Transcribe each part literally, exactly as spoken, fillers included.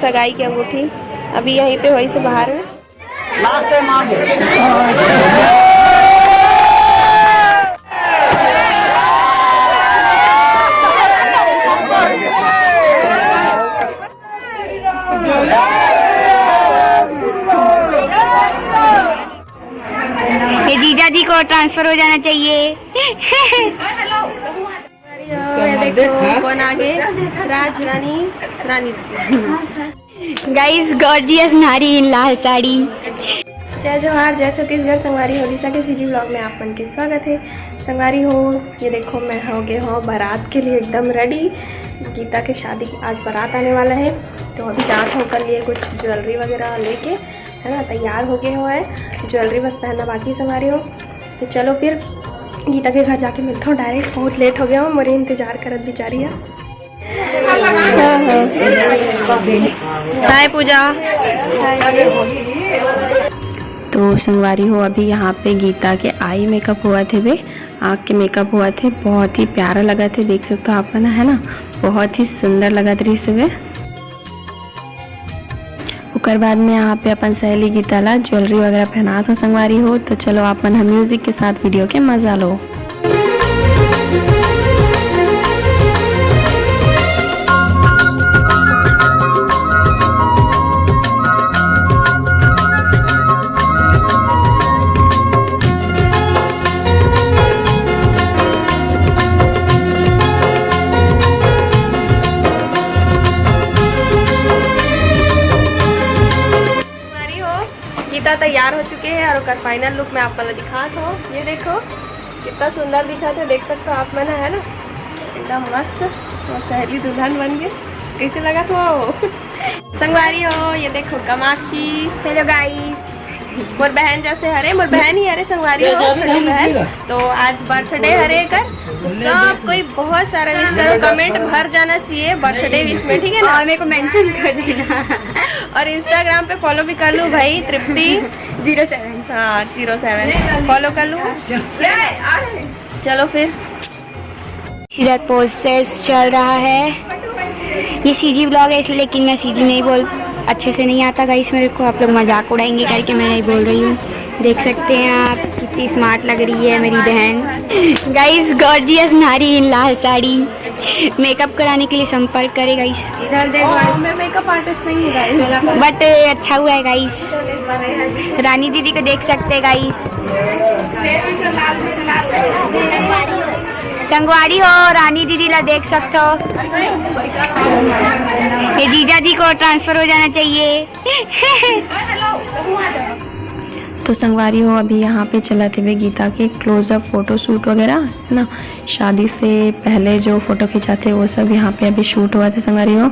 सगाई के अंगूठी अभी यहीं पे होइस बाहर में। लास्ट टाइम आ गए। ये जीजा जी को ट्रांसफर हो जाना चाहिए। अरे, ये देखो, कौन आ गए? राज रानी, रानी। गाइस, गॉर्जियस नारी इन लाल साड़ी। जय जोहार, जय छत्तीसगढ़। संगवारी हो, दिशा के सीजी व्लॉग में आप मन के स्वागत है। संगवारी हो, ये देखो, मैं हो गए हो बारात के लिए एकदम रेडी। गीता के शादी की आज बारात आने वाला है, तो अभी जात हो कर लिए कुछ ज्वेलरी वगैरह लेके, है ना, तैयार हो गए हो है। ज्वेलरी बस पहनना बाकी है संगवारी हो। तो चलो फिर गीता के घर जाके मिलता हूँ डायरेक्ट, बहुत लेट हो गया हो, मोरे इंतजार करत बिचारी है। हाय पूजा। तो संगवारी हो, अभी यहाँ पे गीता के आई मेकअप हुआ थे बे, आँख के मेकअप हुआ थे, बहुत ही प्यारा लगा थे, देख सकते हो आप मन, है ना, बहुत ही सुंदर लगा थे बे। ओकर बाद में यहाँ पे अपन सहेली गीता ला ज्वेलरी वगैरह पहनात हो संगवारी हो। तो चलो आप मन ह म्यूजिक के साथ वीडियो के मजा लो। संगवारी हो, गीता तैयार हो चुके हैं और ओकर फाइनल लुक मैं आप मन ला दिखात हो। ये देखो कितना सुंदर दिखत है, देख सकते हो आप मन, है ना, एकदम मस्त। और सहेली दुल्हन बन गए, कैसे लगा तो? संगवारी हो, ये देखो कामाक्षी। हेलो गाइस। मोर बहन जैसे हरे, मोर बहन ही हरे संगवारी हो, छोटी बहन। तो आज बर्थडे हरे एकर, तो सब कोई बहुत सारा विश करो, कमेंट भर जाना चाहिए बर्थडे विश में, ठीक है ना? और मेरे को मेंशन कर देना। और इंस्टाग्राम पे फॉलो भी कर लो भाई, तृप्ति जीरो सेवन। हाँ, जीरो सेवन फॉलो कर लो। चलो फिर। सीधा प्रोसेस चल रहा है। ये सीजी व्लॉग है इसलिए, लेकिन मैं सीजी नहीं बोल, अच्छे से नहीं आता गाइस मेरे को। आप लोग मजाक उड़ाएंगे करके मैं नहीं बोल रही हूँ। देख सकते हैं आप कितनी स्मार्ट लग रही है मेरी बहन। गाइस, गॉर्जियस नारी इन लाल साड़ी। मेकअप कराने के लिए संपर्क करें गाइस। इधर देखो, मैं मेकअप आर्टिस्ट नहीं हूँ गाइस। बट अच्छा हुआ है गाइस। रानी दीदी को देख सकते हैं गाइस। संगवारी हो, रानी दीदी ला देख सकते हो। ये जीजा जी को ट्रांसफर हो जाना चाहिए। तो संगवारी हो, अभी यहाँ पे चलत हेबे गीता के क्लोजअप फोटो शूट वगैरह, है ना, शादी से पहले जो फोटो खिंचाते वो सब यहाँ पे अभी शूट हुआ था संगवारी हो।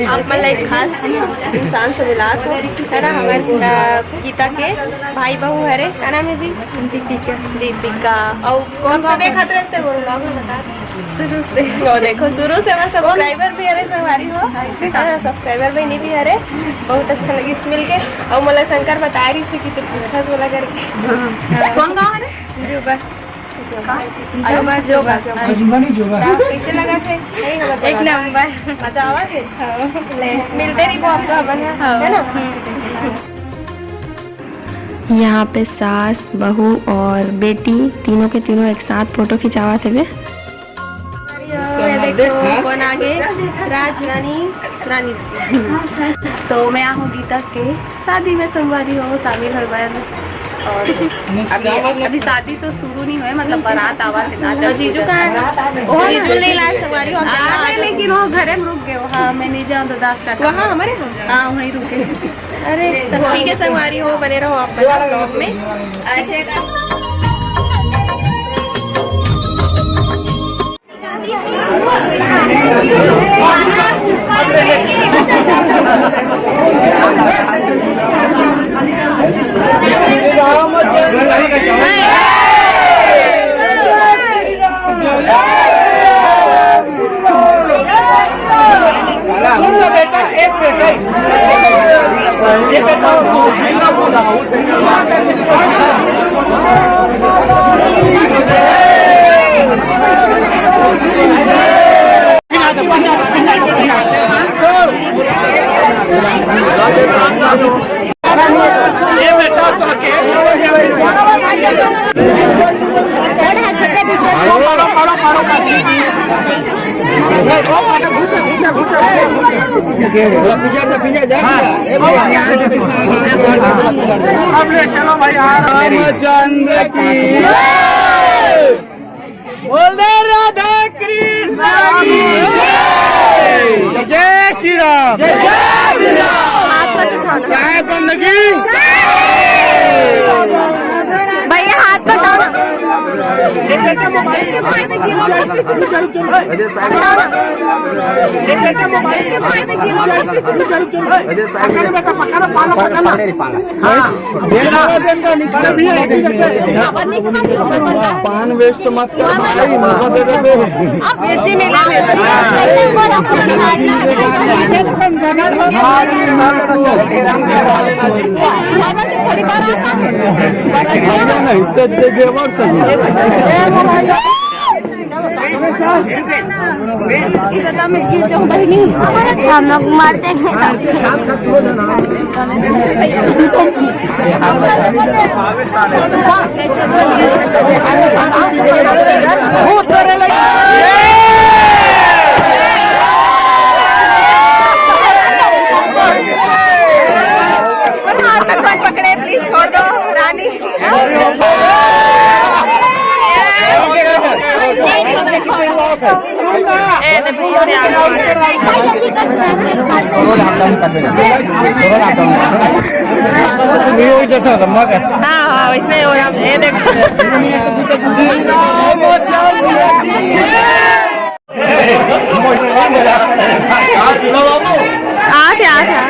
आप मन ला एक खास इंसान से मिलात हो, है ना, हमारे, अ, गीता के भाई बहू हरे, का नाम है जी? दीपिका। दीपिका। और कौन सा देखत रहते हो? शुरू से। वो देखो, शुरू से मैं सब्सक्राइबर भी हरे संगवारी हो। हाँ, सब्सक्राइबर बहनी भी हरे। बहुत अच्छा लगिस मिल के। और मोला शंकर बताए रही थी कि तू पूछथस बोला करके। हाँ। कौन गाँव हरे? जोबा। जोबा, जोबा, जोबा। अजूबा नहीं, जोबा। हाँ, कैसे लगा थे? एक नंबर। मजा आवा थे? हाँ। ले, मिलते रही को आपको अपन, हाँ। है ना? यहाँ पे सास, बहू और बेटी तीनों के तीनों एक साथ फोटो खिंचावत हेबे। ये देखो, कौन आ गए? राज रानी, रानी। तो मैं आ हूँ गीता के शादी में संगवारी हो, शामिल हो बार। और अभी, अभी शादी तो शुरू नहीं हुए, मतलब बारात आवा थे ना, तो जीजू कहाँ है? वो जीजू नहीं लाए संगवारी हो, आ रहे, लेकिन वो घरे में रुक गए हो। हाँ, मैं नहीं जाऊँ तो दास का वहाँ हमारे हाँ, वहीं रुके। अरे, तो ठीक है संगवारी हो, बने रहो आप बने ब्लॉग में। ऐसे अब ले चलो भाई, आ रहा है। रामचंद्र की जय। बोल दे राधा कृष्ण की जय। जय श्री राम। जय श्री राम। साहेब बंदगी। भैया हाथ तो उठाओ। पान वेस्ट मत कर भाई, मुझे दे दे। हम लोग मर जाएंगे। और हाथ में कौन पकड़े, प्लीज छोड़ दो रानी। हाँ, हाँ, वैसे हो रहा है। ये देखो। आ गया, आ गया।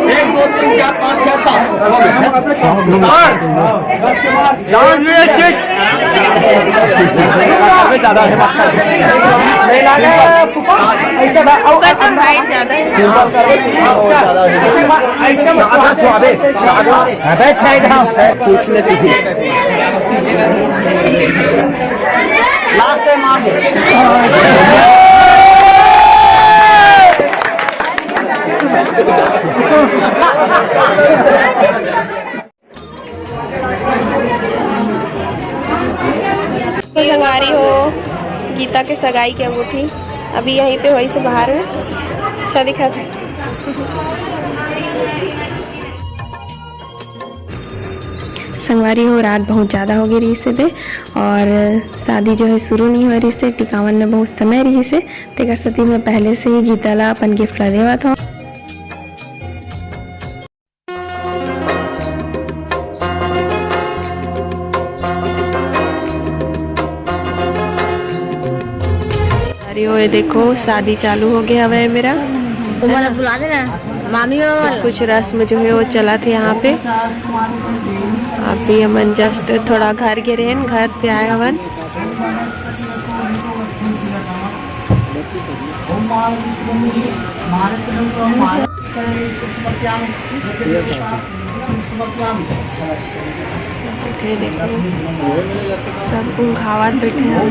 एक, दो, तीन, चार, पाँच, छः, सात। सात। लास्ट टाइम आ गए। तो संगवारी हो, गीता के सगाई के अंगूठी अभी यहीं पे होइस हे बाहर में। अच्छा दिखत हे। संगवारी हो, रात बहुत ज़्यादा हो गई रहिस हे बे, और शादी जो है शुरू नहीं हो रहिस हे, टिकावन में बहुत समय रहिस हे, तेकर सेती मैं पहले से ही गीता ला अपन गिफ्ट ला देवत हूँ। अरे ओए देखो, शादी चालू हो गया हवे मेरा। तो मोला बुला देना, मामी हो। कुछ, कुछ रस्म जो है वो चलत हे यहाँ पे। अभी हमन just थोड़ा घर गे रहेन, घर से आए हवन। ये देखो, सब घुंघावत बैठे हैं।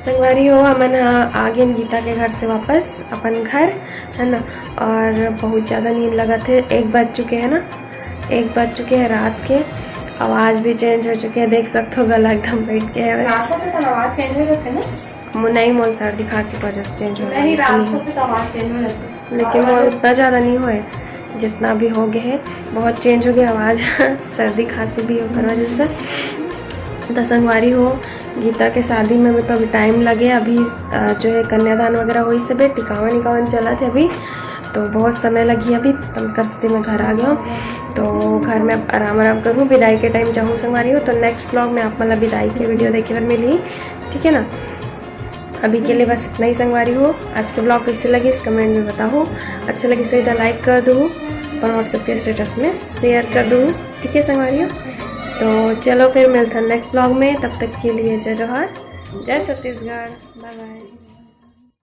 संगवारी हो, हमन ह आ गेन गीता के घर से वापस अपन घर, है ना। और बहुत ज़्यादा नींद लगत हे, एक बज चुके हे ना, एक बज चुके हे रात के। आवाज़ भी change हो चुके हे, देख सकत हो गला एकदम बैठ के हे। रात को तो आवाज़ change हो जाते ना। मो-, नहीं, मोर सर्दी खांसी की वजह से change हो रहा है, नहीं, रात को तो आवाज़ change हो जाती है। लेकिन वो उतना ज़्यादा नहीं होए, जितना भी हो गए है, बहुत change हो गया आवाज़। सर्दी खांसी भी ओकर वजह से। तो संगवारी हो, गीता के शादी में भी तो अभी time लगे, अभी, अ, जो है कन्यादान वगैरह होइस हे बे, टिकावन इकावन चलत हे अभी। तो बहुत समय लगी अभी, तब कर से मैं घर आ गया हूँ। तो घर में अब आराम आराम करूँ, बिदाई के टाइम जाऊँ संगवारी हो। तो नेक्स्ट ब्लॉग में आप मन ला बिदाई के वीडियो देखे बर मिली, ठीक है ना। अभी के लिए बस इतना ही संगवारी हो। आज के ब्लॉग कैसे लगिस कमेंट में बताओ, अच्छा लगिस होही त लाइक कर दो और व्हाट्सएप के स्टेटस में शेयर कर दो, ठीक है संगवारी हो। तो चलो फिर मिलथन नेक्स्ट ब्लॉग में, तब तक के लिए जय जोहार, जय छत्तीसगढ़, बाय बाय।